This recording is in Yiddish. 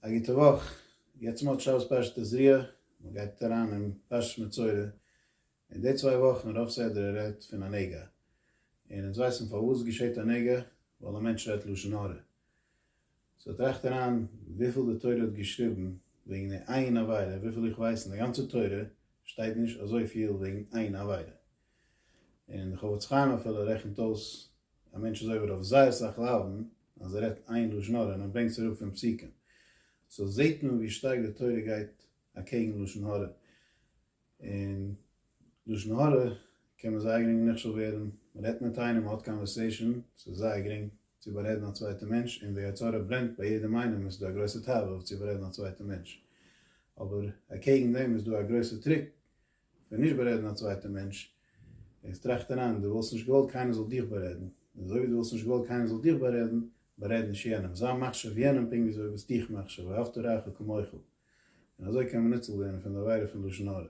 א גוטע וואך, יעצט מוצאי שבת פרשת תזריע, מען גייט אריין אין פרשת מצורע, אין די צוויי וואכן רוב סדרה רעדט פון א נגע, און אונז ווייסן פארוואס געשעט א נגע, ווייל א מענטש רעדט לשון הרע. so טראכט אריין וויפיל די תורה האט געשריבן וועגן די איין עבירה, וויפיל איך ווייס אין די גאנצע תורה שטייט נישט אזויפיל וועגן איין עבירה. און די חפץ חיים אפילו רעכנט אויס א מענטש איז עובר אויף זייער סאך לאווין אז ער רעדט איין לשון הרע און ער ברענגט עס אראפ פון פסוקים. so זעהט מען ווי שטארק די תורה גייט אקעגן לשון הרע. און לשון הרע קען מען זייער גרינג נכשל ווערן, מען רעדט מיט איינעם, מען האט conversation, ס'איז זייער גרינג צו בארעדן א צווייטע מענטש, און די יצר הרע ברענט ביי יעדעם איינעם, עס איז דא א גרויסע תאווה אויף צו בארעדן א צווייטע מענטש. אבער אקעגן דעם איז דא א גרויסע trick פון נישט בארעדן א צווייטע מענטש, איז טראכט אריין, דו וואלסט נישט געוואלט קיינער זאל דיך בארעדן, און אזוי ווי דו וואלסט נישט געוואלט קיינער זאל דיך בארעדן, בארעד נישט יענעם, זיי מחשיב יענעם פונקט ווי אזוי ביסט דיך מחשיב, ואהבת רעך כמוך, און אזוי קען מען ניצול ווערן פון די עבירה פון לשון הרע.